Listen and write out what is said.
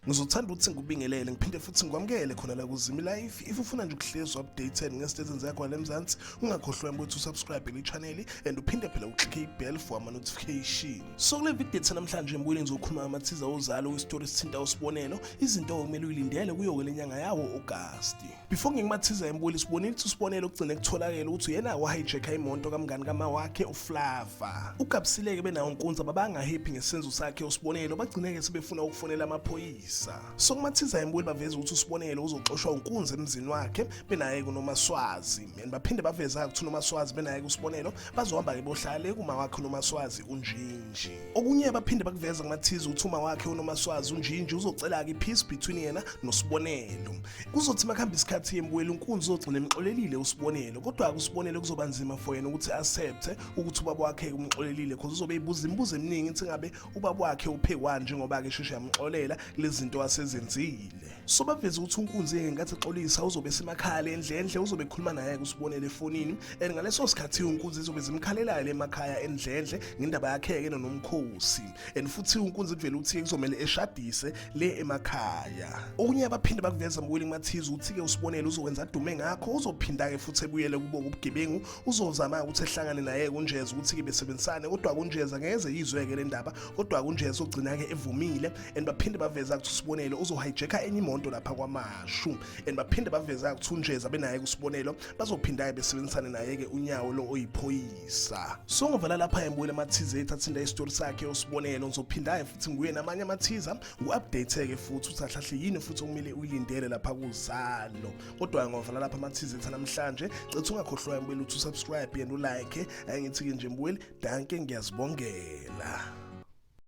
Ngizothanda ukuthi ngikubingelele ngiphinde futhi ngikwamukele khona la kuZimi Life. If ufuna nje ukuhlezi updated ngezinto ezenzeka khona la eMzansi, ungakhohlwa ukuthi usubscribe le channel and uphinde phela uclicke i-bell for ama-notification. So kule video ethu namhlanje mbuyile ngizokhuluma ngamathiza ozalo kwistory sithinta uSibonelo, izinto okumele uyilindele kuyo-ke le nyanga yawo August. Before ngikumathiza embuyile sibonile ukuthi uSibonelo kugcine kutholakele ukuthi uyena wahijacka imoto kamngani kama wakhe uFlava. UGabsileke benawo Nkunzi ababanga happy ngesenzo sakhe uSibonelo, bagcineke sebefuna ukufonela amaphoyisa. So kumathiza embuyile baveza ukuthi uSibonelo uzoxoshwa uNkunzi emzini wakhe benaye kuNomaswazi. And baphinde baveza ukuthi uNomaswazi benaye kuSibonelo bazohamba ke bohlale kuma wakhe uNomaswazi uNjinji. Okunye baphinde bakuveza kumathiza ukuthi uma wakhe uNomaswazi uNjinji uzocela-ke i-peace between yena noSibonelo. Kuzothi makuhamba isikhathi yembuyela uNkunzi uzogcina emxolelile uSibonelo, kodwa uSibonelo kuzoba nzima for yena ukuthi accept ukuthi ubaba wakhe umxolelile, cause uzobe eyibuza imibuzo eminingi ithi ngabe ubaba wakhe uphekwani njengoba-ke sheshe yamxolela kulezi zinto asezenzile. So baveze ukuthi uNkunzi ngenkathi exolisa uzobe esemakhaya endlendle, uzobe ekhuluma naye-ke uSibonelo efonini, and ngaleso sikhathi uNkunzi izobe zimkhalelayo le emakhaya endlendle ngendaba yakhe-ke noNomkhosi. And futhi uNkunzi kuvele ukuthi kuzomele eshadise le emakhaya. Okunye abaphinde bakuveza mbukeli kumathiza ukuthi-ke uSibonelo uzokwenza adume ngakho, uzophinda-ke futhi ebuyele kubo ubugebengu, uzozama ukuthi ehlangane naye kuNjeza ukuthi-ke besebenzisane, kodwa kuNjeza ngeze yizwe-ke le ndaba, kodwa kuNjeza ugcina-ke evumile. And baphinde baveza ukuthi uSibonelo uzohijacka enye imoto lapha kwaMashu, and baphinde baveza ukuthi uNjeza benaye kuSibonelo bazophinda-ke besebenzisane naye-ke unyawo lo oyiphoyisa. So ngovala lapha embuyele amathiza ethu athinta isitori sakhe uSibonelo, ngizophinda-ke futhi nguye namanye amathiza ngu-update-ke futhi ukuthi ahlahle yini futhi okumele uyilindele lapha kuzalo. Kodwa ngovala lapha amathiza ethu namhlanje, cethu ungakhohlwa mbuyele ukuthi usubscribe and ulike. Angithi-ke nje mbuyele, danke, ngiyazibongela.